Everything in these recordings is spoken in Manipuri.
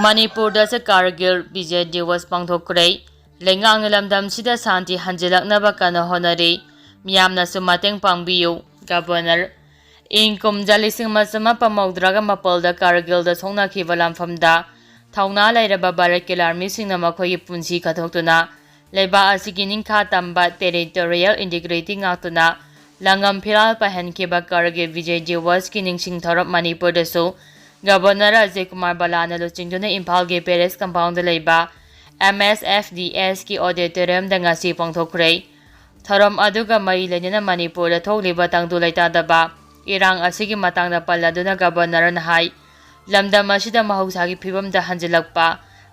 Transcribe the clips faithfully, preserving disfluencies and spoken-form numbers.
ꯃꯅꯤꯄꯨꯔꯗꯁꯨ ꯀꯥꯔꯒꯤꯜ ꯕꯤꯖꯦ ꯗꯤꯋꯁ ꯄꯥꯡꯊꯣꯛꯈ꯭ꯔꯦ꯫ ꯂꯩꯉꯥꯛꯅ ꯂꯝꯗꯝꯁꯤꯗ ꯁꯥꯟꯇꯤ ꯍꯟꯖꯤꯜꯂꯛꯅꯕ ꯀꯟꯅ ꯍꯣꯠꯅꯔꯤ꯫ ꯃꯤꯌꯥꯝꯅꯁꯨ ꯃꯇꯦꯡ ꯄꯥꯡꯕꯤꯌꯨ꯫ ꯒꯕꯔꯅꯔ꯫ ꯏꯪ ꯀꯨꯝꯖꯥ ꯂꯤꯁꯤꯡ ꯑꯃ ꯆꯃꯥꯄꯟ ꯃꯧꯗ꯭ꯔꯥꯒ ꯃꯥꯄꯜꯗ ꯀꯥꯔꯒꯤꯜꯗ ꯁꯣꯛꯅꯈꯤꯕ ꯂꯥꯟꯐꯝꯗ ꯊꯧꯅꯥ ꯂꯩꯔꯕ ꯚꯥꯔꯠꯀꯤ ꯂꯥꯟꯃꯤꯁꯤꯡꯅ ꯃꯈꯣꯏꯒꯤ ꯄꯨꯟꯁꯤ ꯀꯠꯊꯣꯛꯇꯨꯅ ꯂꯩꯕꯥꯛ ꯑꯁꯤꯒꯤ ꯅꯤꯡꯈꯥ ꯇꯝꯕ territorial integrity ꯉꯥꯛꯇꯨꯅ ꯂꯥꯡꯉꯝ ꯐꯤꯔꯥꯜ ꯄꯥꯏꯍꯟꯈꯤꯕ ꯀꯥꯔꯒꯤꯜ ꯕꯤꯖꯦ ꯗꯤꯋꯁꯀꯤ ꯅꯤꯡꯁꯤꯡ ꯊꯧꯔꯝ ꯃꯅꯤꯄꯨꯔꯗꯁꯨ ꯒꯕꯔꯅꯔ ꯑꯖꯌ ꯀꯨꯃꯥꯔ ꯕꯂꯥꯅ ꯂꯨꯆꯤꯡꯗꯨꯅ ꯏꯝꯐꯥꯜꯒꯤ ꯄꯦꯂꯦꯁ ꯀꯝꯄꯥꯎꯟꯗ ꯂꯩꯕ ꯑꯦꯝ ꯑꯦꯁ ꯑꯦꯐ ꯗꯤ ꯑꯦꯁꯀꯤ ꯑꯣꯗꯤꯇꯣꯔꯤꯌꯝꯗ ꯉꯁꯤ ꯄꯥꯡꯊꯣꯛꯈ꯭ꯔꯦ꯫ ꯊꯧꯔꯝ ꯑꯗꯨꯒ ꯃꯔꯤ ꯂꯩꯅꯅ ꯃꯅꯤꯄꯨꯔꯗ ꯊꯣꯛꯂꯤꯕ ꯇꯪꯗꯨ ꯂꯩꯇꯥꯗꯕ, ꯏꯔꯥꯡ ꯑꯁꯤꯒꯤ ꯃꯇꯥꯡꯗ ꯄꯜꯂꯗꯨꯅ ꯒꯕꯔꯅꯔꯅ ꯍꯥꯏ, ꯂꯝꯗꯝ ꯑꯁꯤꯗ ꯃꯍꯧꯁꯥꯒꯤ ꯐꯤꯕꯝꯗ ꯍꯟꯖꯤꯜꯂꯛꯄ,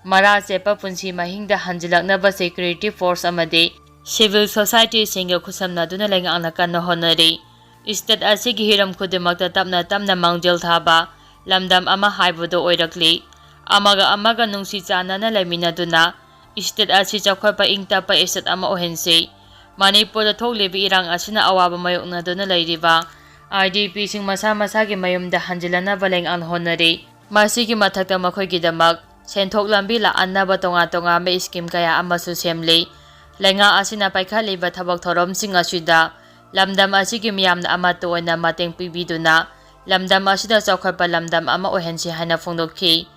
ꯃꯔꯥ ꯆꯦꯠꯄ ꯄꯨꯟꯁꯤ ꯃꯍꯤꯡꯗ ꯍꯟꯖꯤꯜꯂꯛꯅꯕ security force ꯑꯃꯗꯤ civil societyꯁꯤꯡꯒ ꯈꯨꯠꯁꯝꯅꯗꯨꯅ ꯂꯩꯉꯥꯛꯅ ꯀꯟꯅ ꯍꯣꯠꯅꯔꯤ꯫ State ꯑꯁꯤꯒꯤ ꯍꯤꯔꯝ ꯈꯨꯗꯤꯡꯃꯛꯇ ꯇꯞꯅ ꯇꯞꯅ ꯃꯥꯡꯖꯤꯜ ꯊꯥꯕ ꯂꯝꯗꯝ ꯑꯃ ꯍꯥꯏꯕꯗꯨ ꯑꯣꯏꯔꯛꯂꯤ꯫ ꯑꯃꯒ ꯑꯃꯒ ꯅꯨꯡꯁꯤ ꯆꯥꯟꯅꯅ ꯂꯩꯃꯤꯟꯅꯗꯨꯅ state ꯑꯁꯤ ꯆꯥꯎꯈꯠꯄ ꯏꯪ ꯇꯞꯄ state ꯑꯃ ꯑꯣꯏꯍꯟꯁꯤ꯫ ꯃꯅꯤꯄꯨꯔꯗ ꯊꯣꯛꯂꯤꯕ ꯏꯔꯥꯡ ꯑꯁꯤꯅ ꯑꯋꯥꯕ ꯃꯥꯌꯣꯛꯅꯗꯨꯅ ꯂꯩꯔꯤꯕ IDPꯁꯤꯡ ꯃꯁꯥ ꯃꯁꯥꯒꯤ ꯃꯌꯨꯝꯗ ꯍꯟꯖꯤꯜꯂꯅꯕ ꯂꯩꯉꯥꯛꯅ ꯍꯣꯠꯅꯔꯤ꯫ ꯃꯁꯤꯒꯤ ꯃꯊꯛꯇ ꯃꯈꯣꯏꯒꯤꯗꯃꯛ ꯁꯦꯟꯊꯣꯛ ꯂꯝꯕꯤ ꯂꯥꯛꯍꯟꯅꯕ ꯇꯣꯉꯥꯟ ꯇꯣꯉꯥꯟꯕ scheme ꯀꯌꯥ ꯑꯃꯁꯨ ꯁꯦꯝꯂꯤ꯫ ꯂꯩꯉꯥꯛ ꯑꯁꯤꯅ ꯄꯥꯏꯈꯠꯂꯤꯕ ꯊꯕꯛ ꯊꯧꯔꯝꯁꯤꯡ ꯑꯁꯤꯗ ꯂꯝꯗꯝ ꯑꯁꯤꯒꯤ ꯃꯤꯌꯥꯝꯅ ꯑꯃꯠꯇ ꯑꯣꯏꯅ ꯃꯇꯦꯡ ꯄꯤꯕꯤꯗꯨꯅ ꯂꯝꯗꯝ ꯑꯁꯤꯗ ꯆꯥꯎꯈꯠꯄ ꯂꯝꯗꯝ ꯑꯃ ꯑꯣꯏꯍꯟꯁꯤ ꯍꯥꯏꯅ ꯐꯣꯡꯗꯣꯛꯈꯤ꯫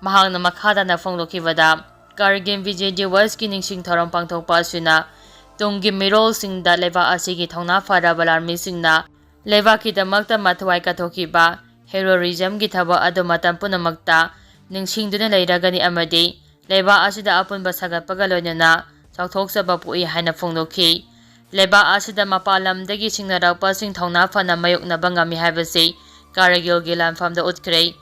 ꯃꯍꯥꯛꯅ ꯃꯈꯥ ꯇꯥꯅ ꯐꯣꯡꯗꯣꯛꯈꯤꯕꯗ, ꯀꯥꯔꯒꯤꯜ ꯕꯤꯖꯦ ꯗꯤꯋꯁꯀꯤ ꯅꯤꯡꯁꯤꯡ ꯊꯧꯔꯝ ꯄꯥꯡꯊꯣꯛꯄ ꯑꯁꯤꯅ ꯇꯨꯡꯒꯤ ꯃꯤꯔꯣꯜꯁꯤꯡꯗ ꯂꯩꯕꯥꯛ ꯑꯁꯤꯒꯤ ꯊꯧꯅꯥ ꯐꯔꯕ ꯂꯥꯟꯃꯤꯁꯤꯡꯅ ꯂꯩꯕꯥꯛꯀꯤꯗꯃꯛꯇ ꯃꯊ꯭ꯋꯥꯏ ꯀꯠꯊꯣꯛꯈꯤꯕ heroismꯒꯤ ꯊꯕꯛ ꯑꯗꯨ ꯃꯇꯝ ꯄꯨꯝꯅꯃꯛꯇ ꯅꯤꯡꯁꯤꯡꯗꯨꯅ ꯂꯩꯔꯒꯅꯤ ꯑꯃꯗꯤ ꯂꯩꯕꯥꯛ ꯑꯁꯤꯗ ꯑꯄꯨꯟꯕ ꯁꯥꯒꯠꯄꯒ ꯂꯣꯏꯅꯅ ꯆꯥꯎꯊꯣꯛꯆꯕ ꯄꯣꯛꯏ ꯍꯥꯏꯅ ꯐꯣꯡꯗꯣꯛꯈꯤ꯫ ꯂꯩꯕꯥꯛ ꯑꯁꯤꯗ ꯃꯄꯥꯟ ꯂꯝꯗꯒꯤ ꯁꯤꯡꯅꯔꯛꯄꯁꯤꯡ ꯊꯧꯅꯥ ꯐꯅ ꯃꯥꯌꯣꯛꯅꯕ ꯉꯝꯃꯤ ꯍꯥꯏꯕꯁꯤ ꯀꯥꯔꯒꯤꯜꯒꯤ ꯂꯥꯟꯐꯝꯗ ꯎꯠꯈ꯭ꯔꯦ꯫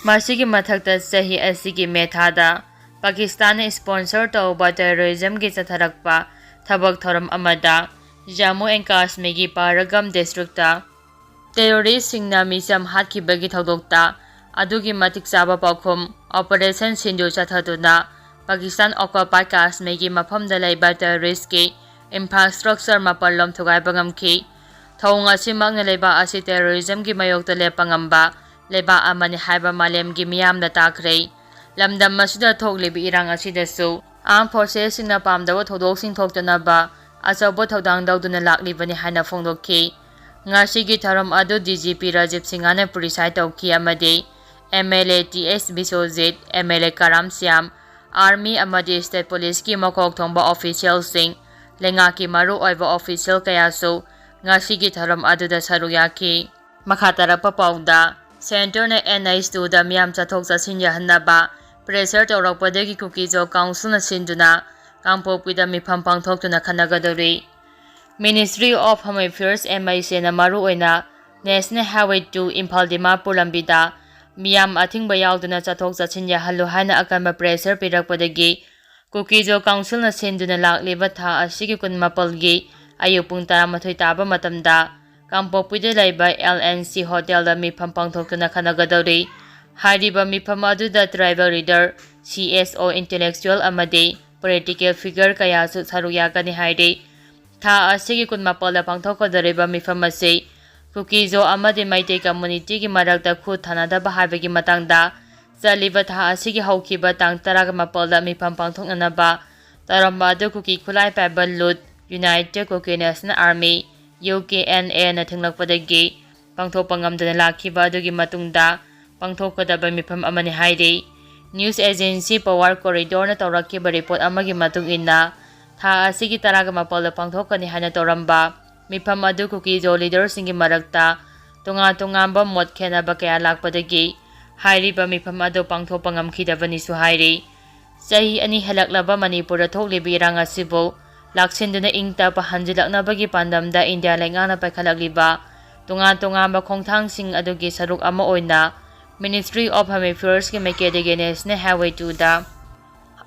ꯃꯁꯤꯒꯤ ꯃꯊꯛꯇ ꯆꯍꯤ ꯑꯁꯤꯒꯤ ꯃꯦ ꯊꯥꯗ ꯄꯥꯀꯤꯁꯇꯥꯟꯅ sponsor ꯇꯧꯕ terrorismꯒꯤ ꯆꯠꯊꯔꯛꯄ ꯊꯕꯛ ꯊꯧꯔꯝ ꯑꯃꯗ ꯖꯝꯃꯨ and ꯀꯥꯁꯃꯤꯔꯒꯤ ꯄꯥꯔꯒꯝ districtꯇ terroristꯁꯤꯡꯅ ꯃꯤꯆꯝ ꯍꯥꯠꯈꯤꯕꯒꯤ ꯊꯧꯗꯣꯛꯇ ꯑꯗꯨꯒꯤ ꯃꯇꯤꯛ ꯆꯥꯕ ꯄꯥꯎꯈꯨꯝ Operation Sindoor ꯆꯠꯊꯗꯨꯅ ꯄꯥꯀꯤꯁꯇꯥꯟ occupied ꯀꯥꯁꯃꯤꯔꯒꯤ ꯃꯐꯝꯗ ꯂꯩꯕ terroristꯀꯤ infrastructure ꯃꯥꯄꯜꯂꯣꯝ ꯊꯨꯒꯥꯏꯕ ꯉꯝꯈꯤ꯫ ꯊꯧꯑꯣꯡ ꯑꯁꯤꯃꯛꯅ ꯂꯩꯕꯥꯛ ꯑꯁꯤ terrorismꯒꯤ ꯃꯥꯌꯣꯛꯇ ꯂꯦꯞꯄ ꯉꯝꯕ ꯂꯩꯕꯥꯛ ꯑꯃꯅꯤ ꯍꯥꯏꯕ ꯃꯥꯂꯦꯝꯒꯤ ꯃꯤꯌꯥꯝꯅ ꯇꯥꯈ꯭ꯔꯦ꯫ ꯂꯝꯗꯝ ꯑꯁꯤꯗ ꯊꯣꯛꯂꯤꯕ ꯏꯔꯥꯡ ꯑꯁꯤꯗꯁꯨ armed forcesꯁꯤꯡꯅ ꯄꯥꯝꯗꯕ ꯊꯧꯗꯣꯛꯁꯤꯡ ꯊꯣꯛꯇꯅꯕ ꯑꯆꯧꯕ ꯊꯧꯗꯥꯡ ꯂꯧꯗꯨꯅ ꯂꯥꯛꯂꯤꯕꯅꯤ ꯍꯥꯏꯅ ꯐꯣꯡꯗꯣꯛꯈꯤ꯫ ꯉꯁꯤꯒꯤ ꯊꯧꯔꯝ ꯑꯗꯨ DGP ꯔꯥꯖꯤꯕ ꯁꯤꯡꯍꯅ preside ꯇꯧꯈꯤ ꯑꯃꯗꯤ MLA ꯇꯤ ꯑꯦꯁ ꯕꯤꯁ꯭ꯋꯖꯤꯠ, MLA ꯀꯔꯥꯝ ꯁ꯭ꯌꯥꯝ, Army ꯑꯃꯗꯤ State Policeꯀꯤ ꯃꯀꯣꯛ ꯊꯣꯡꯕ officialꯁꯤꯡ, ꯂꯩꯉꯥꯛꯀꯤ ꯃꯔꯨꯑꯣꯏꯕ official ꯀꯌꯥꯁꯨ ꯉꯁꯤꯒꯤ ꯊꯧꯔꯝ ꯑꯗꯨꯗ ꯁꯔꯨꯛ ꯌꯥꯈꯤ꯫ ꯃꯈꯥ ꯇꯥꯔꯛꯄ ꯄꯥꯎꯗ, Centreꯅ NH twoꯗ ꯃꯤꯌꯥꯝ ꯆꯠꯊꯣꯛ ꯆꯠꯁꯤꯟ ꯌꯥꯍꯟꯅꯕ pressure ꯇꯧꯔꯛꯄꯗꯒꯤ ꯀꯨꯀꯤꯖꯣ Councilꯅ ꯁꯤꯟꯗꯨꯅ ꯀꯥꯡꯄꯣꯛꯄꯤꯗ ꯃꯤꯐꯝ ꯄꯥꯡꯊꯣꯛꯇꯨꯅ ꯈꯟꯅꯒꯗꯧꯔꯤ꯫ Ministry of Home Affairs, MHAꯅ ꯃꯔꯨꯑꯣꯏꯅ National Highway two Imphal Dimapur ꯂꯝꯕꯤꯗ ꯃꯤꯌꯥꯝ ꯑꯊꯤꯡꯕ ꯌꯥꯎꯗꯅ ꯆꯠꯊꯣꯛ ꯆꯠꯁꯤꯟ ꯌꯥꯍꯜꯂꯨ ꯍꯥꯏꯅ ꯑꯀꯟꯕ pressure ꯄꯤꯔꯛꯄꯗꯒꯤ ꯀꯨꯀꯤꯖꯣ Councilꯅ ꯁꯤꯟꯗꯨꯅ ꯂꯥꯛꯂꯤꯕ ꯊꯥ ꯑꯁꯤꯒꯤ ꯀꯨꯟꯃꯥꯄꯜꯒꯤ ꯑꯌꯨꯛ ꯄꯨꯡ ꯇꯔꯥꯃꯥꯊꯣꯏ ꯇꯥꯕ ꯃꯇꯝꯗ ꯀꯥꯡꯄꯣꯛꯄꯤꯗ ꯂꯩꯕ LNC Hotelꯗ ꯃꯤꯐꯝ ꯄꯥꯡꯊꯣꯛꯇꯨꯅ ꯈꯟꯅꯒꯗꯧꯔꯤ꯫ ꯍꯥꯏꯔꯤꯕ ꯃꯤꯐꯝ ꯑꯗꯨꯗ tribal leader, CSO, intellectual ꯑꯃꯗꯤ political figure ꯀꯌꯥꯁꯨ ꯁꯔꯨꯛ ꯌꯥꯒꯅꯤ ꯍꯥꯏꯔꯤ꯫ ꯊꯥ ꯑꯁꯤꯒꯤ ꯀꯨꯟꯃꯥꯄꯜꯗ ꯄꯥꯡꯊꯣꯛꯀꯗꯧꯔꯤꯕ ꯃꯤꯐꯝ ꯑꯁꯤ ꯀꯨꯀꯤꯖꯣ ꯑꯃꯗꯤ ꯃꯩꯇꯩ communityꯒꯤ ꯃꯔꯛꯇ ꯈꯨꯠ ꯊꯥꯅꯗꯕ ꯍꯥꯏꯕꯒꯤ ꯃꯇꯥꯡꯗ ꯆꯠꯂꯤꯕ ꯊꯥ ꯑꯁꯤꯒꯤ ꯍꯧꯈꯤꯕ ꯇꯥꯡ ꯇꯔꯥꯒ ꯃꯥꯄꯜꯗ ꯃꯤꯐꯝ ꯄꯥꯡꯊꯣꯛꯅꯅꯕ ꯇꯧꯔꯝꯕ ꯑꯗꯨ ꯀꯨꯀꯤ ꯈꯨꯠꯂꯥꯏ ꯄꯥꯏꯕ ꯂꯨꯠ United Kuki National Army, UKNAꯅ ꯊꯤꯡꯂꯛꯄꯗꯒꯤ ꯄꯥꯡꯊꯣꯛꯄ ꯉꯝꯗꯅ ꯂꯥꯛꯈꯤꯕ ꯑꯗꯨꯒꯤ ꯃꯇꯨꯡꯗ ꯄꯥꯡꯊꯣꯛꯀꯗꯕ ꯃꯤꯐꯝ ꯑꯃꯅꯤ ꯍꯥꯏꯔꯤ꯫ News agency Power Corridorꯅ ꯇꯧꯔꯛꯈꯤꯕ report ꯑꯃꯒꯤ ꯃꯇꯨꯡ ꯏꯟꯅ, ꯊꯥ ꯑꯁꯤꯒꯤ ꯇꯔꯥꯒ ꯃꯥꯄꯜꯗ ꯄꯥꯡꯊꯣꯛꯀꯅꯤ ꯍꯥꯏꯅ ꯇꯧꯔꯝꯕ ꯃꯤꯐꯝ ꯑꯗꯨ ꯀꯨꯀꯤꯖꯣ leaderꯁꯤꯡꯒꯤ ꯃꯔꯛꯇ ꯇꯣꯉꯥꯟ ꯇꯣꯉꯥꯟꯕ ꯃꯣꯠ ꯈꯦꯠꯅꯕ ꯀꯌꯥ ꯂꯥꯛꯄꯗꯒꯤ ꯍꯥꯏꯔꯤꯕ ꯃꯤꯐꯝ ꯑꯗꯨ ꯄꯥꯡꯊꯣꯛꯄ ꯉꯝꯈꯤꯗꯕꯅꯤꯁꯨ ꯍꯥꯏꯔꯤ꯫ ꯆꯍꯤ ꯑꯅꯤ ꯍꯦꯜꯂꯛꯂꯕ ꯃꯅꯤꯄꯨꯔꯗ ꯊꯣꯛꯂꯤꯕ ꯏꯔꯥꯡ ꯑꯁꯤꯕꯨ ꯂꯥꯛꯁꯤꯟꯗꯨꯅ ꯏꯪ ꯇꯞꯄ ꯍꯟꯖꯤꯜꯂꯛꯅꯕꯒꯤ ꯄꯥꯟꯗꯝꯗ ꯏꯟꯗꯤꯌꯥ ꯂꯩꯉꯥꯛꯅ ꯄꯥꯏꯈꯠꯂꯛꯂꯤꯕ ꯇꯣꯉꯥꯟ ꯇꯣꯉꯥꯟꯕ ꯈꯣꯡꯊꯥꯡꯁꯤꯡ ꯑꯗꯨꯒꯤ ꯁꯔꯨꯛ ꯑꯃ ꯑꯣꯏꯅ Ministry of Home Affairsꯀꯤ ꯃꯥꯏꯀꯩꯗꯒꯤ National Highway twoꯗ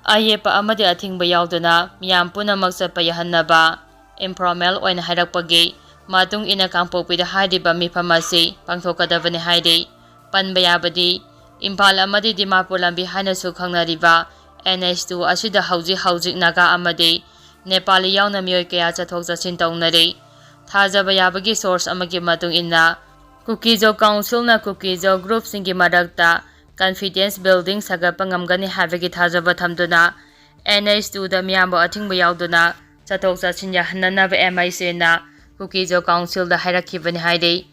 ꯑꯌꯦꯠꯄ ꯑꯃꯗꯤ ꯑꯊꯤꯡꯕ ꯌꯥꯎꯗꯅ ꯃꯤꯌꯥꯝ ꯄꯨꯝꯅꯃꯛ ꯆꯠꯄ ꯌꯥꯍꯟꯅꯕ informal ꯑꯣꯏꯅ ꯍꯥꯏꯔꯛꯄꯒꯤ ꯃꯇꯨꯡ ꯏꯟꯅ ꯀꯥꯡꯄꯣꯛꯄꯤꯗ ꯍꯥꯏꯔꯤꯕ ꯃꯤꯐꯝ ꯑꯁꯤ ꯄꯥꯡꯊꯣꯛꯀꯗꯕꯅꯤ ꯍꯥꯏꯔꯤ꯫ ꯄꯟꯕ ꯌꯥꯕꯗꯤ, ꯏꯝꯐꯥꯜ ꯑꯃꯗꯤ ꯗꯤꯃꯥꯄꯨꯔ ꯂꯝꯕꯤ ꯍꯥꯏꯅꯁꯨ ꯈꯪꯅꯔꯤꯕ NH two ꯑꯁꯤꯗ ꯍꯧꯖꯤꯛ ꯍꯧꯖꯤꯛ ꯅꯥꯒꯥ ꯑꯃꯗꯤ ꯅꯦꯄꯥꯂꯤ ꯌꯥꯎꯅ ꯃꯤꯑꯣꯏ ꯀꯌꯥ ꯆꯠꯊꯣꯛ ꯆꯠꯁꯤꯟ ꯇꯧꯅꯔꯤ꯫ ꯊꯥꯖꯕ ꯌꯥꯕꯒꯤ source ꯑꯃꯒꯤ ꯃꯇꯨꯡ ꯏꯟꯅ, ꯀꯨꯀꯤꯖꯣ Councilꯅ ꯀꯨꯀꯤꯖꯣ groupꯁꯤꯡꯒꯤ ꯃꯔꯛꯇ confidence building ꯁꯥꯒꯠꯄ ꯉꯝꯒꯅꯤ ꯍꯥꯏꯕꯒꯤ ꯊꯥꯖꯕ ꯊꯝꯗꯨꯅ, N H two ꯗ ꯃꯤꯌꯥꯝꯕꯨ ꯑꯊꯤꯡꯕ ꯌꯥꯎꯗꯅ ꯆꯠꯊꯣꯛ ꯆꯠꯁꯤꯟ ꯌꯥꯍꯟꯅꯅꯕ M I C N ꯅ Kuki-Zo Council ꯗ ꯍꯥꯏꯔꯛꯈꯤꯕꯅꯤ ꯍꯥꯏꯔꯤ꯫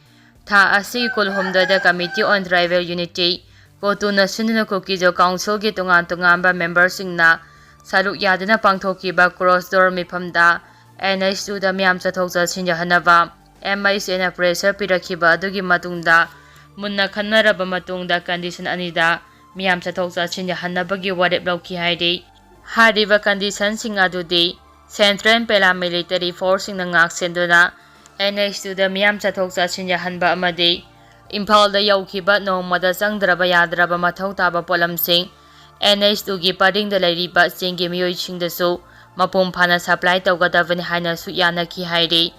ꯊꯥ ꯑꯁꯤꯒꯤ ꯀꯨꯟꯍꯨꯝꯗꯣꯏꯗ Committee on Tribal Unity, COTU ꯅ ꯁꯤꯟꯗꯨꯅ Kuki-Zo Council ꯒꯤ ꯇꯣꯉꯥꯟ ꯇꯣꯉꯥꯟꯕ member ꯁꯤꯡꯅ ꯁꯔꯨꯛ ꯌꯥꯗꯨꯅ ꯄꯥꯡꯊꯣꯛꯈꯤꯕ cross door ꯃꯤꯐꯝꯗ N H two ꯗ ꯃꯤꯌꯥꯝ ꯆꯠꯊꯣꯛ ꯆꯠꯁꯤꯟ ꯌꯥꯍꯟꯅꯕ M I C N ꯅ pressure ꯄꯤꯔꯛꯈꯤꯕ ꯑꯗꯨꯒꯤ ꯃꯇꯨꯡꯗ, ꯃꯨꯟꯅ ꯈꯟꯅꯔꯕ ꯃꯇꯨꯡꯗ condition ꯑꯅꯤꯗ ꯃꯤꯌꯥꯝ ꯆꯠꯊꯣꯛ ꯆꯠꯁꯤꯟ ꯌꯥꯍꯟꯅꯕꯒꯤ ꯋꯥꯔꯦꯞ ꯂꯧꯈꯤ ꯍꯥꯏꯔꯤ꯫ ꯍꯥꯏꯔꯤꯕ condition ꯁꯤꯡ ꯑꯗꯨꯗꯤ Central Paramilitary Force ꯁꯤꯡꯅ ꯉꯥꯛ ꯁꯦꯟꯗꯨꯅ N H two ꯗ ꯃꯤꯌꯥꯝ ꯆꯠꯊꯣꯛ ꯆꯠꯁꯤꯟ ꯌꯥꯍꯟꯕ ꯑꯃꯗꯤ ꯏꯝꯐꯥꯜꯗ ꯌꯧꯈꯤꯕ ꯅꯣꯡꯃꯗ ꯆꯪꯗ꯭ꯔꯕ ꯌꯥꯗ꯭ꯔꯕ ꯃꯊꯧ ꯇꯥꯕ ꯄꯣꯠꯂꯝꯁꯤꯡ N H two ꯒꯤ ꯄꯔꯤꯡꯗ ꯂꯩꯔꯤꯕ ꯆꯤꯡꯒꯤ ꯃꯤꯑꯣꯏꯁꯤꯡꯗꯁꯨ ꯃꯄꯨꯡ ꯐꯥꯅ supply ꯇꯧꯒꯗꯕꯅꯤ ꯍꯥꯏꯅꯁꯨ ꯌꯥꯅꯈꯤ ꯍꯥꯏꯔꯤ꯫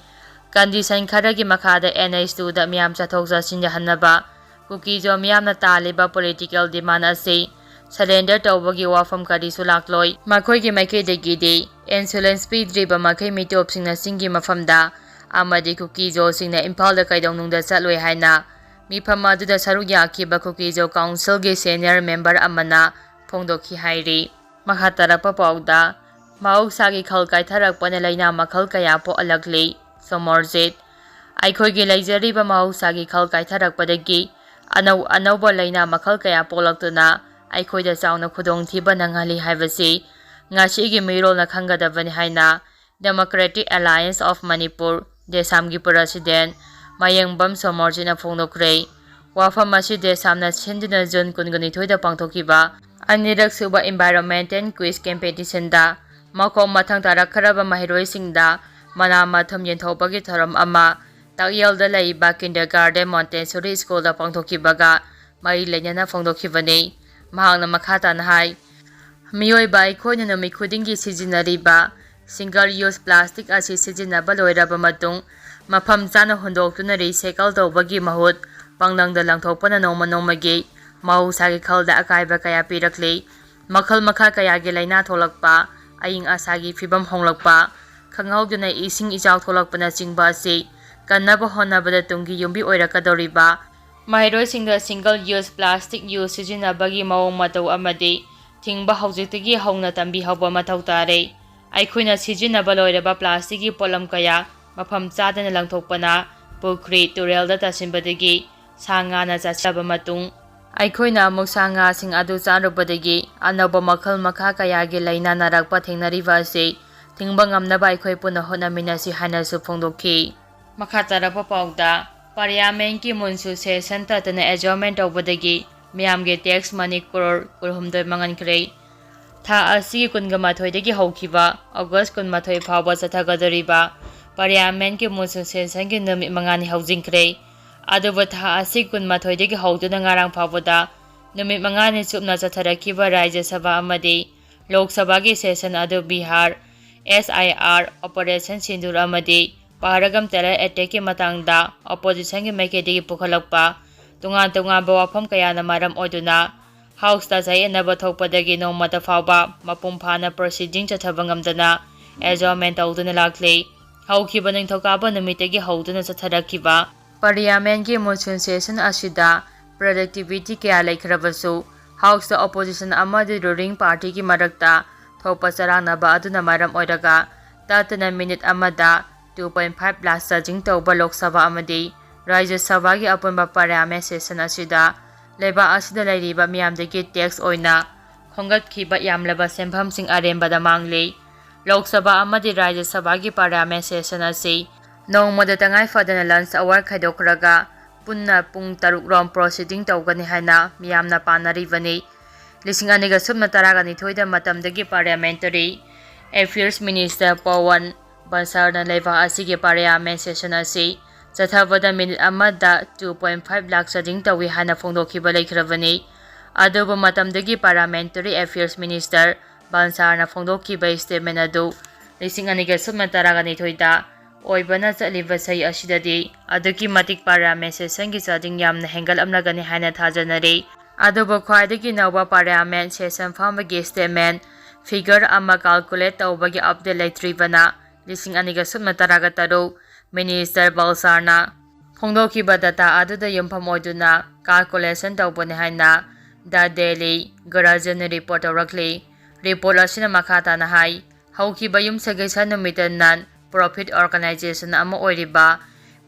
Condition ꯈꯔꯒꯤ ꯃꯈꯥꯗ N H two ꯗ ꯃꯤꯌꯥꯝ ꯆꯠꯊꯣꯛ ꯆꯠꯁꯤꯟ ꯌꯥꯍꯟꯅꯕ Kuki-Zo ꯃꯤꯌꯥꯝꯅ ꯇꯥꯜꯂꯤꯕ political demand ꯑꯁꯤ surrender ꯇꯧꯕꯒꯤ ꯋꯥꯐꯝ ꯀꯔꯤꯁꯨ ꯂꯥꯛꯂꯣꯏ꯫ ꯃꯈꯣꯏꯒꯤ ꯃꯥꯏꯀꯩꯗꯒꯤꯗꯤ insurance ꯄꯤꯗ꯭ꯔꯤꯕ ꯃꯈꯩ ꯃꯤꯇꯣꯞꯁꯤꯡꯅ ꯆꯤꯡꯒꯤ ꯃꯐꯝꯗ ꯑꯃꯗꯤ Kuki-Zo ꯁꯤꯡꯅ ꯏꯝꯐꯥꯜꯗ ꯀꯩꯗꯧꯅꯨꯡꯗ ꯆꯠꯂꯣꯏ ꯍꯥꯏꯅ ꯃꯤꯐꯝ ꯑꯗꯨꯗ ꯁꯔꯨꯛ ꯌꯥꯈꯤꯕ Kuki-Zo Council ꯒꯤ senior member ꯑꯃꯅ ꯐꯣꯡꯗꯣꯛꯈꯤ ꯍꯥꯏꯔꯤ꯫ ꯃꯈꯥ ꯇꯥꯔꯛꯄ ꯄꯥꯎꯗ, ꯃꯍꯧꯁꯥꯒꯤ ꯈꯜ ꯀꯥꯏꯊꯔꯛꯄꯅ ꯂꯥꯏꯅꯥ ꯃꯈꯜ ꯀꯌꯥ ꯄꯣꯛꯍꯜꯂꯛꯂꯤ꯫ ꯁꯣꯃꯣꯔꯖꯤꯠ, ꯑꯩꯈꯣꯏꯒꯤ ꯂꯩꯖꯔꯤꯕ ꯃꯍꯧꯁꯥꯒꯤ ꯈꯜ ꯀꯥꯏꯊꯔꯛꯄꯗꯒꯤ ꯑꯅꯧ ꯑꯅꯧꯕ ꯂꯥꯏꯅꯥ ꯃꯈꯜ ꯀꯌꯥ ꯄꯣꯛꯂꯛꯇꯨꯅ ꯑꯩꯈꯣꯏꯗ ꯆꯥꯎꯅ ꯈꯨꯗꯣꯡꯊꯤꯕ ꯅꯪꯍꯜꯂꯤ ꯍꯥꯏꯕꯁꯤ ꯉꯁꯤꯒꯤ ꯃꯤꯔꯣꯜꯅ ꯈꯪꯒꯗꯕꯅꯤ ꯍꯥꯏꯅ Democratic Alliance of Manipur, DESAM ꯒꯤ president ꯃꯌꯦꯡꯕꯝ ꯁꯣꯃꯣꯔꯖꯤꯠꯅ ꯐꯣꯡꯗꯣꯛꯈ꯭ꯔꯦ꯫ ꯋꯥꯐꯝ ꯑꯁꯤ DESAM ꯅ ꯁꯤꯟꯗꯨꯅ June ꯀꯨꯟꯒ ꯅꯤꯊꯣꯏꯗ ꯄꯥꯡꯊꯣꯛꯈꯤꯕ ꯑꯅꯤꯔꯛ ꯁꯨꯕ Environmental Quiz Competition ꯗ ꯃꯈꯣꯡ ꯃꯊꯪ ꯇꯥꯔꯛꯈ꯭ꯔꯕ ꯃꯍꯩꯔꯣꯏꯁꯤꯡꯗ ꯃꯅꯥ ꯃꯊꯨꯝ ꯌꯦꯟꯊꯣꯛꯄꯒꯤ ꯊꯧꯔꯝ ꯑꯃ ꯇꯥꯛꯌꯦꯜꯗ ꯂꯩꯕ Kindergarten Montessori School ꯗ ꯄꯥꯡꯊꯣꯛꯈꯤꯕꯒ ꯃꯔꯤ ꯂꯩꯅꯅ ꯐꯣꯡꯗꯣꯛꯈꯤꯕꯅꯤ꯫ ꯃꯍꯥꯛꯅ ꯃꯈꯥ ꯇꯥꯅ ꯍꯥꯏ, ꯃꯤꯑꯣꯏꯕ ꯑꯩꯈꯣꯏꯅ ꯅꯨꯃꯤꯠ ꯈꯨꯗꯤꯡꯒꯤ ꯁꯤꯖꯤꯟꯅꯔꯤꯕ single use plastic ꯑꯁꯤ ꯁꯤꯖꯤꯟꯅꯕ ꯂꯣꯏꯔꯕ ꯃꯇꯨꯡ ꯃꯐꯝ ꯆꯥꯅ ꯍꯨꯟꯗꯣꯛꯇꯨꯅ recycle ꯇꯧꯕꯒꯤ ꯃꯍꯨꯠ ꯄꯪꯂꯪꯗ ꯂꯪꯊꯣꯛꯄꯅ ꯅꯣꯡꯃ ꯅꯣꯡꯃꯒꯤ ꯃꯍꯧꯁꯥꯒꯤ ꯈꯜꯗ ꯑꯀꯥꯏꯕ ꯀꯌꯥ ꯄꯤꯔꯛꯂꯤ꯫ ꯃꯈꯜ ꯃꯈꯥ ꯀꯌꯥꯒꯤ ꯂꯥꯏꯅꯥ ꯊꯣꯛꯂꯛꯄ, ꯑꯏꯪ ꯑꯁꯥꯒꯤ ꯐꯤꯕꯝ ꯍꯣꯡꯂꯛꯄ, ꯈꯪꯍꯧꯗꯅ ꯏꯁꯤꯡ ꯏꯆꯥꯎ ꯊꯣꯛꯂꯛꯄꯅꯆꯤꯡꯕ ꯑꯁꯤ ꯀꯟꯅꯕ ꯍꯣꯠꯅꯕꯗ ꯇꯨꯡꯒꯤ ꯌꯨꯝꯕꯤ ꯑꯣꯏꯔꯛꯀꯗꯧꯔꯤꯕ ꯃꯍꯩꯔꯣꯏꯁꯤꯡꯗ single use plastic use ꯁꯤꯖꯤꯟꯅꯕꯒꯤ ꯃꯑꯣꯡ ꯃꯇꯧ ꯑꯃꯗꯤ ꯊꯤꯡꯕ ꯍꯧꯖꯤꯛꯇꯒꯤ ꯍꯧꯅ ꯇꯝꯕꯤꯍꯧꯕ ꯃꯊꯧ ꯇꯥꯔꯦ꯫ ꯑꯩꯈꯣꯏꯅ ꯁꯤꯖꯤꯟꯅꯕ ꯂꯣꯏꯔꯕ plastic ꯀꯤ ꯄꯣꯠꯂꯝ ꯀꯌꯥ ꯃꯐꯝ ꯆꯥꯗꯅ ꯂꯪꯊꯣꯛꯄꯅ ꯄꯨꯈ꯭ꯔꯤ, ꯇꯨꯔꯦꯜꯗ ꯇꯥꯁꯤꯟꯕꯗꯒꯤ ꯁꯥ ꯉꯥꯅ ꯆꯥꯁꯤꯜꯂꯕ ꯃꯇꯨꯡ, ꯑꯩꯈꯣꯏꯅ ꯑꯃꯨꯛ ꯁꯥ ꯉꯥꯁꯤꯡ ꯑꯗꯨ ꯆꯥꯔꯨꯕꯗꯒꯤ ꯑꯅꯧꯕ ꯃꯈꯜ ꯃꯈꯥ ꯀꯌꯥꯒꯤ ꯂꯥꯏꯅꯥ ꯅꯥꯔꯛꯄ ꯊꯦꯡꯅꯔꯤꯕ ꯑꯁꯤ ꯊꯤꯡꯕ ꯉꯝꯅꯕ ꯑꯩꯈꯣꯏ ꯄꯨꯟꯅ ꯍꯣꯠꯅꯃꯤꯟꯅꯁꯤ ꯍꯥꯏꯅꯁꯨ ꯐꯣꯡꯗꯣꯛꯈꯤ꯫ ꯃꯈꯥ ꯇꯥꯔꯛꯄ ꯄꯥꯎꯗ, Parliament ꯀꯤ ꯃꯨꯟꯁꯨ session ꯇꯠꯇꯅ adjournment ꯇꯧꯕꯗꯒꯤ ꯃꯤꯌꯥꯝꯒꯤ tax money crore ꯀꯨꯟꯍꯨꯝꯗꯣꯏ ꯃꯥꯡꯍꯟꯈ꯭ꯔꯦ꯫ ꯊꯥ ꯑꯁꯤꯒꯤ ꯀꯨꯟꯒ ꯃꯥꯊꯣꯏꯗꯒꯤ ꯍꯧꯈꯤꯕ August ꯀꯨꯟꯃꯥꯊꯣꯏ ꯐꯥꯎꯕ ꯆꯠꯊꯒꯗꯧꯔꯤꯕ Parliament ꯀꯤ ꯃꯨꯟꯁꯨ session ꯒꯤ ꯅꯨꯃꯤꯠ ꯃꯉꯥꯅꯤ ꯍꯧꯖꯤꯟꯈ꯭ꯔꯦ꯫ ꯑꯗꯨꯕꯨ ꯊꯥ ꯑꯁꯤ ꯀꯨꯟꯃꯥꯊꯣꯏꯗꯒꯤ ꯍꯧꯗꯨꯅ ꯉꯔꯥꯡ ꯐꯥꯎꯕꯗ ꯅꯨꯃꯤꯠ ꯃꯉꯥꯅꯤ ꯆꯨꯞꯅ ꯆꯠꯊꯔꯛꯈꯤꯕ ꯔꯥꯖ꯭ꯌ ꯁꯚꯥ ꯑꯃꯗꯤ ꯂꯣꯛ ꯁꯚꯥꯒꯤ session ꯑꯗꯨ Bihar, S I R, Operation Sindoor ꯑꯃꯗꯤ ꯄꯍꯔꯒꯝ terror attack ꯀꯤ ꯃꯇꯥꯡꯗ opposition ꯒꯤ ꯃꯥꯏꯀꯩꯗꯒꯤ ꯄꯨꯈꯠꯂꯛꯄ ꯇꯣꯉꯥꯟ ꯇꯣꯉꯥꯟꯕ ꯋꯥꯐꯝ ꯀꯌꯥꯅ ꯃꯔꯝ ꯑꯣꯏꯗꯨꯅ House ꯇ ꯆꯌꯦꯠꯅꯕ ꯊꯣꯛꯄꯗꯒꯤ ꯅꯣꯡꯃꯇ ꯐꯥꯎꯕ ꯃꯄꯨꯡ ꯐꯥꯅ proceeding ꯆꯠꯊꯕ ꯉꯝꯗꯅ adjournment ꯇꯧꯗꯨꯅ ꯂꯥꯛꯂꯤ꯫ ꯍꯧꯈꯤꯕ ꯅꯤꯡꯊꯧꯀꯥꯕ ꯅꯨꯃꯤꯠꯇꯒꯤ ꯍꯧꯗꯨꯅ ꯆꯠꯊꯔꯛꯈꯤꯕ Parliament ꯀꯤ ꯃꯨꯟꯁꯨꯟ session ꯑꯁꯤꯗ productivity ꯀꯌꯥ ꯂꯩꯈ꯭ꯔꯕꯁꯨ, House ꯇ opposition ꯑꯃꯗꯤ ruling party ꯒꯤ ꯃꯔꯛꯇ ꯊꯣꯛꯄ ꯆꯔꯥꯡꯅꯕ ꯑꯗꯨꯅ ꯃꯔꯝ ꯑꯣꯏꯔꯒ ꯇꯠꯇꯅ minute ꯑꯃꯗ two point five lakh charging ꯇꯧꯕ ꯂꯣꯛ ꯁꯚꯥ ꯑꯃꯗꯤ ꯔꯥꯖ꯭ꯌ ꯁꯚꯥꯒꯤ ꯑꯄꯨꯟꯕ Parliament session ꯑꯁꯤꯗ ꯂꯩꯕꯥꯛ ꯑꯁꯤꯗ ꯂꯩꯔꯤꯕ ꯃꯤꯌꯥꯝꯗꯒꯤ tax ꯑꯣꯏꯅ ꯈꯣꯝꯒꯠꯈꯤꯕ ꯌꯥꯝꯂꯕ ꯁꯦꯟꯐꯝꯁꯤꯡ ꯑꯔꯦꯝꯕꯗ ꯃꯥꯡꯂꯤ꯫ ꯂꯣꯛ ꯁꯚꯥ ꯑꯃꯗꯤ ꯔꯥꯖ꯭ꯌ ꯁꯚꯥꯒꯤ Parliament session ꯑꯁꯤ ꯅꯣꯡꯃꯗ ꯇꯉꯥꯏ ꯐꯗꯅ lunch hour ꯈꯥꯏꯗꯣꯛꯈ꯭ꯔꯒ ꯄꯨꯟꯅ ꯄꯨꯡ ꯇꯔꯨꯛ ꯔꯣꯝ proceeding ꯇꯧꯒꯅꯤ ꯍꯥꯏꯅ ꯃꯤꯌꯥꯝꯅ ꯄꯥꯅꯔꯤꯕꯅꯤ꯫ ꯂꯤꯁꯤꯡ ꯑꯅꯤꯒ ꯁꯨꯞꯅ ꯇꯔꯥꯒ ꯅꯤꯊꯣꯏꯗ ꯃꯇꯝꯗꯒꯤ Parliamentary Affairs Minister ꯄꯋꯟ ꯕꯟꯁꯥꯜꯅ ꯂꯩꯕꯥꯛ ꯑꯁꯤꯒꯤ Parliament session ꯑꯁꯤ ꯆꯠꯊꯕꯗ minute ꯑꯃꯗ two point five lakh charging ꯇꯧꯏ ꯍꯥꯏꯅ ꯐꯣꯡꯗꯣꯛꯈꯤꯕ ꯂꯩꯈ꯭ꯔꯕꯅꯤ꯫ ꯑꯗꯨꯕꯨ ꯃꯇꯝꯗꯒꯤ Parliamentary Affairs Minister ꯕꯟꯁꯥꯜꯅ ꯐꯣꯡꯗꯣꯛꯈꯤꯕ statement ꯑꯗꯨ ꯂꯤꯁꯤꯡ ꯑꯅꯤꯒ ꯁꯨꯞꯅ ꯇꯔꯥꯒ ꯅꯤꯊꯣꯏꯗ ꯑꯣꯏꯕꯅ ꯆꯠꯂꯤꯕ ꯆꯍꯤ ꯑꯁꯤꯗꯗꯤ ꯑꯗꯨꯛꯀꯤ ꯃꯇꯤꯛ Parliament session ꯒꯤ charging ꯌꯥꯝꯅ ꯍꯦꯟꯒꯠꯂꯝꯂꯒꯅꯤ ꯍꯥꯏꯅ ꯊꯥꯖꯅꯔꯤ꯫ ꯑꯗꯨꯕꯨ ꯈ꯭ꯋꯥꯏꯗꯒꯤ ꯅꯧꯕ Parliament session ꯐꯝꯕꯒꯤ statement figure ꯑꯃ calculate ꯇꯧꯕꯒꯤ update ꯂꯩꯇ꯭ꯔꯤꯕꯅ ꯂꯤꯁꯤꯡ ꯑꯅꯤꯒ ꯁꯨꯞꯅ ꯇꯔꯥꯒ ꯇꯔꯨꯛ Minister ꯕꯟꯁꯥꯜꯅ ꯐꯣꯡꯗꯣꯛꯈꯤꯕ data ꯑꯗꯨꯗ ꯌꯨꯝꯐꯝ ꯑꯣꯏꯗꯨꯅ calculation ꯇꯧꯕꯅꯤ ꯍꯥꯏꯅ The Delhi Guardian-ꯅ report ꯇꯧꯔꯛꯂꯤ꯫ Report ꯑꯁꯤꯅ ꯃꯈꯥ ꯇꯥꯅ ꯍꯥꯏ, ꯍꯧꯈꯤꯕ ꯌꯨꯝꯁꯀꯩꯁ ꯅꯨꯃꯤꯠꯇ non profit organization ꯑꯃ ꯑꯣꯏꯔꯤꯕ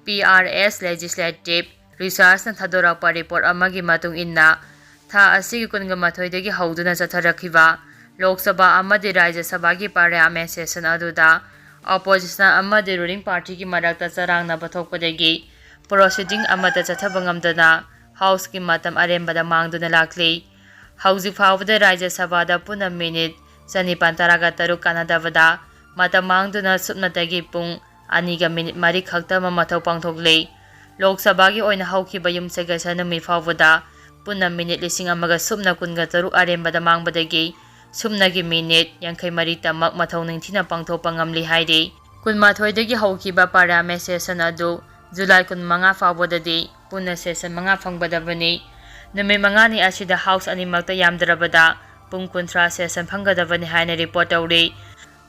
P R S Legislative Research-ꯅ ꯊꯥꯗꯣꯔꯛꯄ report ꯑꯃꯒꯤ ꯃꯇꯨꯡ ꯏꯟꯅ, ꯊꯥ ꯑꯁꯤꯒꯤ ꯀꯨꯟꯒ ꯃꯥꯊꯣꯏꯗꯒꯤ ꯍꯧꯗꯨꯅ ꯆꯠꯊꯔꯛꯈꯤꯕ ꯂꯣꯛ ꯁꯚꯥ ꯑꯃꯗꯤ ꯔꯥꯖ꯭ꯌ ꯁꯚꯥꯒꯤ parliament session ꯑꯗꯨꯗ opposition ꯑꯃꯗꯤ ruling party-ꯒꯤ ꯃꯔꯛꯇ ꯆꯔꯥꯡꯅꯕ ꯊꯣꯛꯄꯗꯒꯤ proceeding ꯑꯃꯠꯇ ꯆꯠꯊꯕ ꯉꯝꯗꯅ House-ꯀꯤ ꯃꯇꯝ ꯑꯔꯦꯝꯕꯗ ꯃꯥꯡꯗꯨꯅ ꯂꯥꯛꯂꯤ꯫ ꯍꯧꯖꯤꯛ ꯐꯥꯎꯕꯗ ꯔꯥꯖ꯭ꯌ ꯁꯚꯥꯗ ꯄꯨꯟꯅ minute ꯆꯅꯤꯄꯥꯟ ꯇꯔꯥꯒ ꯇꯔꯨꯛ ꯀꯥꯟꯅꯗꯕꯗ ꯃꯇꯝ ꯃꯥꯡꯗꯨꯅ ꯁꯨꯞꯅꯇꯒꯤ ꯄꯨꯡ ꯑꯅꯤꯒ minute ꯃꯔꯤ ꯈꯛꯇꯃꯛ ꯃꯊꯧ ꯄꯥꯡꯊꯣꯛꯂꯤ꯫ ꯂꯣꯛ ꯁꯚꯥꯒꯤ ꯑꯣꯏꯅ ꯍꯧꯈꯤꯕ ꯌꯨꯝꯁꯀꯩꯁ ꯅꯨꯃꯤꯠ ꯐꯥꯎꯕꯗ ꯄꯨꯟꯅ minute ꯂꯤꯁꯤꯡ ꯑꯃꯒ ꯁꯨꯞꯅ ꯀꯨꯟꯒ ꯇꯔꯨꯛ ꯑꯔꯦꯝꯕꯗ ꯃꯥꯡꯕꯗꯒꯤ ꯁꯨꯞꯅꯒꯤ minute ꯌꯥꯡꯈꯩ ꯃꯔꯤꯇꯃꯛ ꯃꯊꯧ ꯅꯤꯡꯊꯤꯅ ꯄꯥꯡꯊꯣꯛꯄ ꯉꯝꯂꯤ ꯍꯥꯏꯔꯤ꯫ ꯀꯨꯟꯃꯥꯊꯣꯏꯗꯒꯤ ꯍꯧꯈꯤꯕ parliament session ꯑꯗꯨ July ꯀꯨꯟꯃꯉꯥ ꯐꯥꯎꯕꯗꯗꯤ ꯄꯨꯟꯅ session ꯃꯉꯥ ꯐꯪꯒꯗꯕꯅꯤ꯫ ꯅꯨꯃꯤꯠ ꯃꯉꯥꯅꯤ ꯑꯁꯤꯗ House ꯑꯅꯤꯃꯛꯇ ꯌꯥꯝꯗ꯭ꯔꯕꯗ ꯄꯨꯡ ꯀꯨꯟꯊ꯭ꯔꯥ session ꯐꯪꯒꯗꯕꯅꯤ ꯍꯥꯏꯅ report ꯇꯧꯔꯤ꯫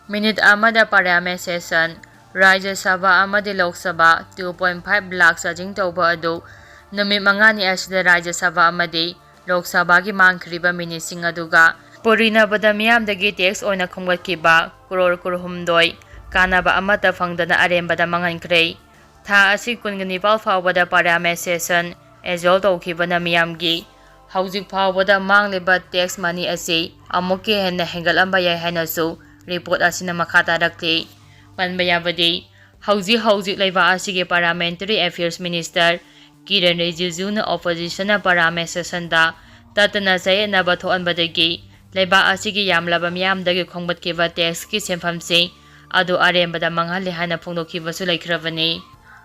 Minute ꯑꯃꯗ parliament session, ꯔꯥꯖ꯭ꯌ ꯁꯚꯥ ꯑꯃꯗꯤ Lok Sabha two point five lakh charging ꯇꯧꯕ ꯑꯗꯨ ꯅꯨꯃꯤꯠ ꯃꯉꯥꯅꯤ ꯑꯁꯤꯗ ꯔꯥꯖ꯭ꯌ ꯁꯚꯥ ꯑꯃꯗꯤ ꯂꯣꯛ ꯁꯚꯥꯒꯤ ꯃꯥꯡꯈ꯭ꯔꯤꯕ minute-ꯁꯤꯡ ꯑꯗꯨꯒ ꯄꯨꯔꯤꯅꯕꯗ ꯃꯤꯌꯥꯝꯗꯒꯤ tax ꯑꯣꯏꯅ ꯈꯣꯝꯒꯠꯈꯤꯕ crore ꯀꯨꯟꯍꯨꯝꯗꯣꯏ ꯀꯥꯟꯅꯕ ꯑꯃꯠꯇ ꯐꯪꯗꯅ ꯑꯔꯦꯝꯕꯗ ꯃꯥꯡꯍꯟꯈ꯭ꯔꯦ꯫ ꯊꯥ ꯑꯁꯤ ꯀꯨꯟꯒ ꯅꯤꯄꯥꯜ ꯐꯥꯎꯕꯗ parliament session adjourn ꯇꯧꯈꯤꯕꯅ ꯃꯤꯌꯥꯝꯒꯤ ꯍꯧꯖꯤꯛ ꯐꯥꯎꯕꯗ ꯃꯥꯡꯂꯤꯕ tax money ꯑꯁꯤ ꯑꯃꯨꯛꯀ ꯍꯦꯟꯅ ꯍꯦꯟꯒꯠꯂꯝꯕ ꯌꯥꯏ ꯍꯥꯏꯅꯁꯨ report ꯑꯁꯤꯅ ꯃꯈꯥ ꯇꯥꯔꯛꯂꯤ꯫ ꯄꯟꯕ ꯌꯥꯕꯗꯤ, ꯍꯧꯖꯤꯛ ꯍꯧꯖꯤꯛ ꯂꯩꯕꯥꯛ ꯑꯁꯤꯒꯤ parliamentary affairs minister Kiran ꯔꯤꯖꯤꯖꯨꯅ opposition-ꯅ parliament session-ꯗ ꯇꯠꯇꯅ ꯆꯌꯦꯠꯅꯕ ꯊꯣꯛꯍꯟꯕꯗꯒꯤ ꯂꯩꯕꯥꯛ ꯑꯁꯤꯒꯤ ꯌꯥꯝꯂꯕ ꯃꯤꯌꯥꯝꯗꯒꯤ ꯈꯣꯝꯒꯠꯈꯤꯕ tax-ꯀꯤ ꯁꯦꯟꯐꯝꯁꯤꯡ ꯑꯗꯨ ꯑꯔꯦꯝꯕꯗ ꯃꯥꯡꯍꯜꯂꯤ ꯍꯥꯏꯅ ꯐꯣꯡꯗꯣꯛꯈꯤꯕꯁꯨ ꯂꯩꯈ꯭ꯔꯕꯅꯤ꯫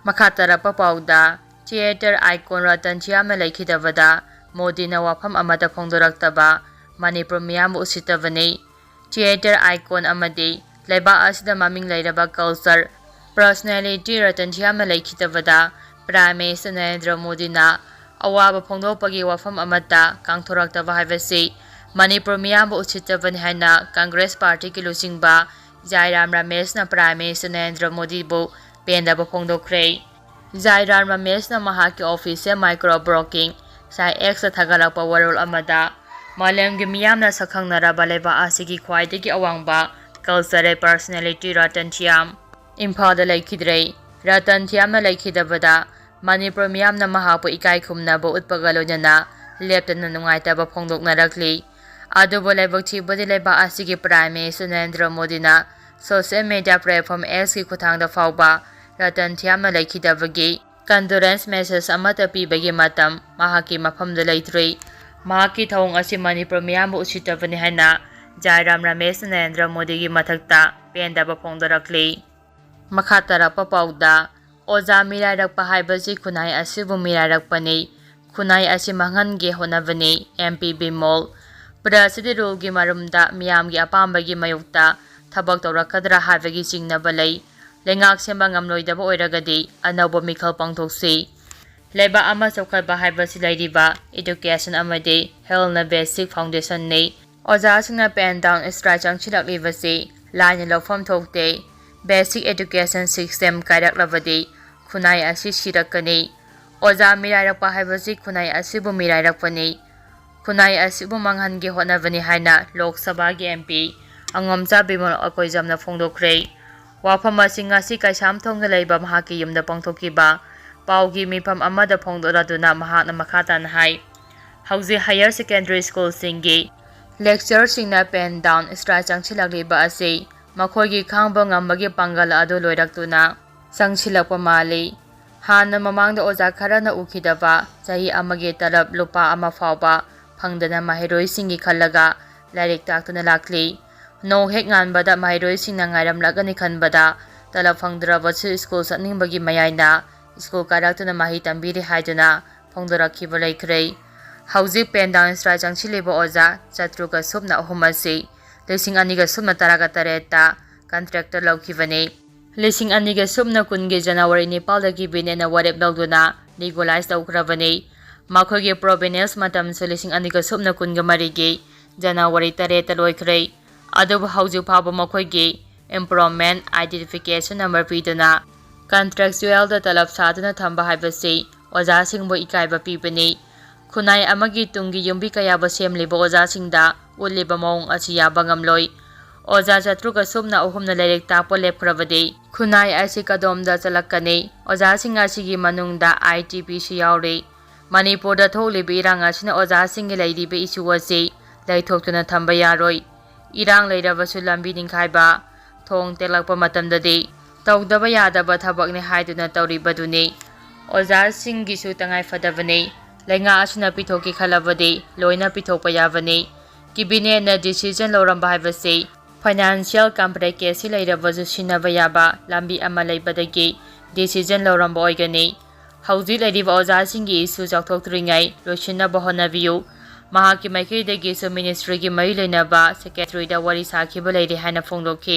ꯃꯈꯥ ꯇꯥꯔꯛꯄ ꯄꯥꯎꯗ, theatre icon ꯔꯇꯟ ꯊꯤꯌꯥꯝꯅ ꯂꯩꯈꯤꯗꯕꯗ ꯃꯣꯗꯤꯅ ꯋꯥꯐꯝ ꯑꯃꯠꯇ ꯐꯣꯡꯗꯣꯔꯛꯇꯕ ꯃꯅꯤꯄꯨꯔ ꯃꯤꯌꯥꯝꯕꯨ ꯎꯁꯤꯠꯇꯕꯅꯤ꯫ Theatre icon ꯑꯃꯗꯤ ꯂꯩꯕꯥꯛ ꯑꯁꯤꯗ ꯃꯃꯤꯡ ꯂꯩꯔꯕ culture personality Ratan ꯊꯤꯌꯥꯝꯅ ꯂꯩꯈꯤꯗꯕꯗ Prime Minister Narendra ꯃꯣꯗꯤꯅ ꯑꯋꯥꯕ ꯐꯣꯡꯗꯣꯛꯄꯒꯤ ꯋꯥꯐꯝ ꯑꯃꯠꯇ ꯀꯥꯡꯊꯣꯔꯛꯇꯕ ꯍꯥꯏꯕꯁꯤ ꯃꯅꯤꯄꯨꯔ ꯃꯤꯌꯥꯝꯕꯨ ꯎꯁꯤꯠꯇꯕꯅꯤ ꯍꯥꯏꯅ Congress party-ꯒꯤ ꯂꯨꯆꯤꯡꯕ ꯖꯥꯏꯔꯥꯝ ꯔꯃꯦꯁꯅ Prime Minister ꯅꯔꯦꯟꯗ꯭ꯔ ꯃꯣꯗꯤꯕꯨ ꯄꯦꯟꯗꯕ ꯐꯣꯡꯗꯣꯛꯈ꯭ꯔꯦ꯫ ꯖꯥꯏꯔꯥꯝ ꯔꯃꯦꯁꯅ ꯃꯍꯥꯛꯀꯤ ꯑꯣꯐꯤꯁꯤꯌꯦꯜ ꯃꯥꯏꯀ꯭ꯔꯣ ꯕ꯭ꯂꯣꯒꯤꯡ ꯁꯥꯏꯠ ꯑꯦꯛꯁꯇ ꯊꯥꯒꯠꯂꯛꯄ ꯋꯥꯔꯣꯜ ꯑꯃꯗ, ꯃꯥꯂꯦꯝꯒꯤ ꯃꯤꯌꯥꯝꯅ ꯁꯛꯈꯪꯅꯔꯕ ꯂꯩꯕꯥꯛ ꯑꯁꯤꯒꯤ ꯈ꯭ꯋꯥꯏꯗꯒꯤ ꯑꯋꯥꯡꯕ ꯀꯜꯆꯔꯦꯜ ꯄꯔꯁꯣꯅꯦꯂꯤꯇꯤ ꯔꯇꯟ ꯊꯤꯌꯥꯝ ꯏꯝꯐꯥꯜꯗ ꯂꯩꯈꯤꯗ꯭ꯔꯦ꯫ ꯔꯇꯟ ꯊꯤꯌꯥꯝꯅ ꯂꯩꯈꯤꯗꯕꯗ ꯃꯅꯤꯄꯨꯔ ꯃꯤꯌꯥꯝꯅ ꯃꯍꯥꯛꯄꯨ ꯏꯀꯥꯏ ꯈꯨꯝꯅꯕ ꯎꯠꯄꯒ ꯂꯣꯏꯅꯅ ꯂꯦꯞꯇꯅ ꯅꯨꯡꯉꯥꯏꯇꯕ ꯐꯣꯡꯗꯣꯛꯅꯔꯛꯂꯤ꯫ ꯑꯗꯨꯕꯨ ꯂꯥꯏꯕꯛ ꯊꯤꯕꯗꯤ, ꯂꯩꯕꯥꯛ ꯑꯁꯤꯒꯤ ꯄ꯭ꯔꯥꯏꯝ ꯃꯤꯅꯤꯁꯇꯔ ꯅꯔꯦꯟꯗ꯭ꯔ ꯃꯣꯗꯤꯅ ꯁꯣꯁꯤꯌꯦꯜ ꯃꯤꯗꯤꯌꯥ ꯄ꯭ꯂꯦꯠꯐꯣꯝ ꯑꯦꯛꯁꯀꯤ ꯈꯨꯠꯊꯥꯡꯗ ꯐꯥꯎꯕ ꯔꯇꯟ ꯊꯤꯌꯥꯝꯅ ꯂꯩꯈꯤꯗꯕꯒꯤ ꯀꯟꯗꯣꯂꯦꯟꯁ ꯃꯦꯁꯦꯖ ꯑꯃꯠꯇ ꯄꯤꯕꯒꯤ ꯃꯇꯝ ꯃꯍꯥꯛꯀꯤ ꯃꯐꯝꯗ ꯂꯩꯇ꯭ꯔꯤ꯫ ꯃꯍꯥꯛꯀꯤ ꯊꯧꯑꯣꯡ ꯑꯁꯤ ꯃꯅꯤꯄꯨꯔ ꯃꯤꯌꯥꯝꯕꯨ ꯎꯁꯤꯠꯇꯕꯅꯤ ꯍꯥꯏꯅ ꯖꯥꯏꯔꯥꯝ ꯔꯃꯦꯁꯅ ꯅꯔꯦꯟꯗ꯭ꯔ ꯃꯣꯗꯤꯒꯤ ꯃꯊꯛꯇ ꯄꯦꯟꯗꯕ ꯐꯣꯡꯗꯣꯔꯛꯂꯤ꯫ ꯃꯈꯥ ꯇꯥꯔꯛꯄ ꯄꯥꯎꯗ, ꯑꯣꯖꯥ ꯃꯤꯔꯥꯏꯔꯛꯄ ꯍꯥꯏꯕꯁꯤ ꯈꯨꯟꯅꯥꯏ ꯑꯁꯤꯕꯨ ꯃꯤꯔꯥꯏꯔꯛꯄꯅꯤ, ꯈꯨꯟꯅꯥꯏ ꯑꯁꯤ ꯃꯥꯡꯍꯟꯒꯦ ꯍꯣꯠꯅꯕꯅꯤ, ꯑꯦꯝ ꯄꯤ ꯕꯤꯃꯣꯜ꯫ ꯄ꯭ꯔꯖꯥꯁꯤꯗꯤ ꯔꯨꯜꯒꯤ ꯃꯔꯨꯝꯗ ꯃꯤꯌꯥꯝꯒꯤ ꯑꯄꯥꯝꯕꯒꯤ ꯃꯥꯌꯣꯛꯇ ꯊꯕꯛ ꯇꯧꯔꯛꯀꯗ꯭ꯔꯥ ꯍꯥꯏꯕꯒꯤ ꯆꯤꯡꯅꯕ ꯂꯩ꯫ ꯂꯩꯉꯥꯛ ꯁꯦꯝꯕ ꯉꯝꯂꯣꯏꯗꯕ ꯑꯣꯏꯔꯒꯗꯤ ꯑꯅꯧꯕ ꯃꯤꯈꯜ ꯄꯥꯡꯊꯣꯛꯁꯤ꯫ ꯂꯩꯕꯥꯛ ꯑꯃ ꯆꯥꯎꯈꯠꯄ ꯍꯥꯏꯕꯁꯤ ꯂꯩꯔꯤꯕ ꯏꯗꯨꯀꯦꯁꯟ ꯑꯃꯗꯤ ꯍꯦꯜꯊꯅ ꯕꯦꯁꯤꯛ ꯐꯥꯎꯟꯗꯦꯁꯟꯅꯤ꯫ ꯑꯣꯖꯥꯁꯤꯡꯅ ꯄꯦꯟ ꯗꯥꯎꯟ ꯁ꯭ꯇ꯭ꯔꯥꯏꯛ ꯆꯪꯁꯤꯜꯂꯛꯂꯤꯕꯁꯤ ꯂꯥꯏꯅ ꯂꯧꯐꯝ ꯊꯣꯛꯇꯦ꯫ ꯕꯦꯁꯤꯛ ꯏꯗꯨꯀꯦꯁꯟ ꯁꯤꯁꯇꯦꯝ ꯀꯥꯏꯔꯛꯂꯕꯗꯤ ꯈꯨꯟꯅꯥꯏ ꯑꯁꯤ ꯁꯤꯔꯛꯀꯅꯤ꯫ ꯑꯣꯖꯥ ꯃꯤꯔꯥꯏꯔꯛꯄ ꯍꯥꯏꯕꯁꯤ ꯈꯨꯟꯅꯥꯏ ꯑꯁꯤꯕꯨ ꯃꯤꯔꯥꯏꯔꯛꯄꯅꯤ꯫ ꯈꯨꯟꯅꯥꯏ ꯑꯁꯤꯕꯨ ꯃꯥꯡꯍꯟꯒꯦ ꯍꯣꯠꯅꯕꯅꯤ ꯍꯥꯏꯅ ꯂꯣꯛ ꯁꯚꯥꯒꯤ ꯑꯦꯝ ꯄꯤ ꯑꯉꯣꯝꯆꯥ ꯕꯤꯃꯣꯜ ꯑꯀꯣꯏꯖꯝꯅ ꯐꯣꯡꯗꯣꯛꯈ꯭ꯔꯦ꯫ ꯋꯥꯐꯝ ꯑꯁꯤ ꯉꯁꯤ ꯀꯩꯁꯥꯝꯊꯣꯡꯗ ꯂꯩꯕ ꯃꯍꯥꯛꯀꯤ ꯌꯨꯝꯗ ꯄꯥꯡꯊꯣꯛꯈꯤꯕ ꯄꯥꯎꯒꯤ ꯃꯤꯐꯝ ꯑꯃꯗ ꯐꯣꯡꯗꯣꯛꯂꯗꯨꯅ ꯃꯍꯥꯛꯅ ꯃꯈꯥ ꯇꯥꯅ ꯍꯥꯏ, ꯍꯧꯖꯤꯛ ꯍꯥꯌꯔ ꯁꯦꯀꯦꯟꯗꯔꯤ ꯁ꯭ꯀꯨꯜꯁꯤꯡꯒꯤ ꯂꯦꯛꯆꯔꯔꯁꯤꯡꯅ ꯄꯦꯟ ꯗꯥꯎꯟ ꯁ꯭ꯇ꯭ꯔꯥꯏꯛ ꯆꯪꯁꯤꯜꯂꯛꯂꯤꯕ ꯑꯁꯤ ꯃꯈꯣꯏꯒꯤ ꯈꯥꯡꯕ ꯉꯝꯕꯒꯤ ꯄꯥꯡꯒꯜ ꯑꯗꯨ ꯂꯣꯏꯔꯛꯇꯨꯅ ꯆꯪꯁꯤꯜꯂꯛꯄ ꯃꯥꯜꯂꯤ꯫ ꯍꯥꯟꯅ ꯃꯃꯥꯡꯗ ꯑꯣꯖꯥ ꯈꯔꯅ ꯎꯈꯤꯗꯕ ꯆꯍꯤ ꯑꯃꯒꯤ ꯇꯂꯕ ꯂꯨꯄꯥ ꯑꯃ ꯐꯥꯎꯕ ꯐꯪꯗꯅ ꯃꯍꯩꯔꯣꯏꯁꯤꯡꯒꯤ ꯈꯜꯂꯒ ꯂꯥꯏꯔꯤꯛ ꯇꯥꯛꯇꯨꯅ ꯂꯥꯛꯂꯤ꯫ ꯅꯣꯡ ꯍꯦꯛ ꯉꯥꯟꯕꯗ ꯃꯍꯩꯔꯣꯏꯁꯤꯡꯅ ꯉꯥꯏꯔꯝꯂꯒꯅꯤ ꯈꯟꯕꯗ ꯇꯂꯕ ꯐꯪꯗ꯭ꯔꯕꯁꯨ ꯁ꯭ꯀꯨꯜ ꯆꯠꯅꯤꯡꯕꯒꯤ ꯃꯌꯥꯏꯅ ꯁ꯭ꯀꯨꯜ ꯀꯥꯔꯛꯇꯨꯅ ꯃꯍꯩ ꯇꯝꯕꯤꯔꯤ ꯍꯥꯏꯗꯨꯅ ꯐꯣꯡꯗꯣꯔꯛꯈꯤꯕ ꯂꯩꯈ꯭ꯔꯦ꯫ ꯍꯧꯖꯤꯛ ꯄꯦꯟ ꯗꯥꯎꯟ ꯁ꯭ꯇ꯭ꯔꯥꯏꯛ ꯆꯪꯁꯤꯜꯂꯤꯕ ꯑꯣꯖꯥ ꯆꯥꯇ꯭ꯔꯨꯛꯀ ꯁꯨꯞꯅ ꯑꯍꯨꯝ ꯑꯁꯤ ꯂꯤꯁꯤꯡ ꯑꯅꯤꯒ ꯁꯨꯞꯅ ꯇꯔꯥꯒ ꯇꯔꯦꯠꯇ ꯀꯟꯇ꯭ꯔꯦꯛꯇ ꯂꯧꯈꯤꯕꯅꯤ꯫ ꯂꯤꯁꯤꯡ ꯑꯅꯤꯒ ꯁꯨꯞꯅ ꯀꯨꯟꯒꯤ ꯖꯅꯋꯥꯔꯤ ꯅꯤꯄꯥꯜꯗꯒꯤ ꯕꯤꯅꯦꯠꯅ ꯋꯥꯔꯦꯞ ꯂꯧꯗꯨꯅ ꯂꯤꯒꯣꯂꯥꯏꯖ ꯇꯧꯈ꯭ꯔꯕꯅꯤ꯫ ꯃꯈꯣꯏꯒꯤ ꯄ꯭ꯔꯣꯕꯤꯅꯦꯟꯁ ꯃꯇꯝꯁꯨ ꯂꯤꯁꯤꯡ ꯑꯅꯤꯒ ꯁꯨꯞꯅ ꯀꯨꯟꯒ ꯃꯔꯤꯒꯤ ꯖꯅꯋꯥꯔꯤ ꯇꯔꯦꯠꯇ ꯂꯣꯏꯈ꯭ꯔꯦ꯫ ꯑꯗꯨꯕꯨ ꯍꯧꯖꯤꯛ ꯐꯥꯎꯕ ꯃꯈꯣꯏꯒꯤ ꯏꯝꯄ꯭ꯔꯨꯚꯃꯦꯟ ꯑꯥꯏꯗꯦꯟꯇꯤꯐꯤꯀꯦꯁꯟ ꯅꯝꯕꯔ ꯄꯤꯗꯨꯅ Contractualꯗ ꯇꯂꯕ ꯁꯥꯗꯨꯅ ꯊꯝꯕ ꯍꯥꯏꯕꯁꯤ ꯑꯣꯖꯥꯁꯤꯡꯕꯨ ꯏꯀꯥꯏꯕ ꯄꯤꯕꯅꯤ꯫ ꯈꯨꯟꯅꯥꯏ ꯑꯃꯒꯤ ꯇꯨꯡꯒꯤ ꯌꯨꯝꯕꯤ ꯀꯌꯥꯕꯨ ꯁꯦꯝꯂꯤꯕ ꯑꯣꯖꯥꯁꯤꯡꯗ ꯎꯠꯂꯤꯕ ꯃꯑꯣꯡ ꯑꯁꯤ ꯌꯥꯕ ꯉꯝꯂꯣꯏ꯫ ꯑꯣꯖꯥ ꯆꯥꯇ꯭ꯔꯨꯛ ꯑꯁꯨꯝꯅ ꯑꯍꯨꯝꯅ ꯂꯥꯏꯔꯤꯛ ꯇꯥꯛꯄ ꯂꯦꯞꯈ꯭ꯔꯕꯗꯤ ꯈꯨꯟꯅꯥꯏ ꯑꯁꯤ ꯀꯗꯣꯝꯗ ꯆꯠꯂꯛꯀꯅꯤ? ꯑꯣꯖꯥꯁꯤꯡ ꯑꯁꯤꯒꯤ ꯃꯅꯨꯡꯗ ITPꯁꯨ ꯌꯥꯎꯔꯤ꯫ ꯃꯅꯤꯄꯨꯔꯗ ꯊꯣꯛꯂꯤꯕ ꯏꯔꯥꯡ ꯑꯁꯤꯅ ꯑꯣꯖꯥꯁꯤꯡꯒꯤ ꯂꯩꯔꯤꯕ ꯏꯁꯨ ꯑꯁꯤ ꯂꯩꯊꯣꯛꯇꯨꯅ ꯊꯝꯕ ꯌꯥꯔꯣꯏ꯫ ꯏꯔꯥꯡ ꯂꯩꯔꯕꯁꯨ ꯂꯝꯕꯤ ꯅꯤꯡꯈꯥꯏꯕ, ꯊꯣꯡ ꯇꯦꯛꯂꯛꯄ ꯃꯇꯝꯗꯗꯤ ꯇꯧꯗꯕ ꯌꯥꯗꯕ ꯊꯕꯛꯅꯤ ꯍꯥꯏꯗꯨꯅ ꯇꯧꯔꯤꯕꯗꯨꯅꯤ꯫ ꯑꯣꯖꯥꯁꯤꯡꯒꯤꯁꯨ ꯇꯉꯥꯏ ꯐꯗꯕꯅꯤ꯫ ꯂꯩꯉꯥꯛ ꯑꯁꯤꯅ ꯄꯤꯊꯣꯛꯀꯦ ꯈꯜꯂꯕꯗꯤ ꯂꯣꯏꯅ ꯄꯤꯊꯣꯛꯄ ꯌꯥꯕꯅꯤ꯫ Cabinetꯅ decision ꯂꯧꯔꯝꯕ ꯍꯥꯏꯕꯁꯤ financial complication ꯂꯩꯔꯕꯁꯨ ꯁꯤꯟꯅꯕ ꯌꯥꯕ ꯂꯝꯕꯤ ꯑꯃ ꯂꯩꯕꯗꯒꯤ decision ꯂꯧꯔꯝꯕ ꯑꯣꯏꯒꯅꯤ꯫ ꯍꯧꯖꯤꯛ ꯂꯩꯔꯤꯕ ꯑꯣꯖꯥꯁꯤꯡꯒꯤ ꯏꯁꯨ ꯆꯥꯎꯊꯣꯛꯇ꯭ꯔꯤꯉꯩ ꯂꯣꯏꯁꯤꯟꯅꯕ ꯍꯣꯠꯅꯕꯤꯌꯨ꯫ ꯃꯍꯥꯛꯀꯤ ꯃꯥꯏꯀꯩꯗꯒꯤꯁꯨ ministryꯒꯤ ꯃꯔꯤ ꯂꯩꯅꯕ secretaryꯗ ꯋꯥꯔꯤ ꯁꯥꯈꯤꯕ ꯂꯩꯔꯦ ꯍꯥꯏꯅ ꯐꯣꯡꯗꯣꯛꯈꯤ꯫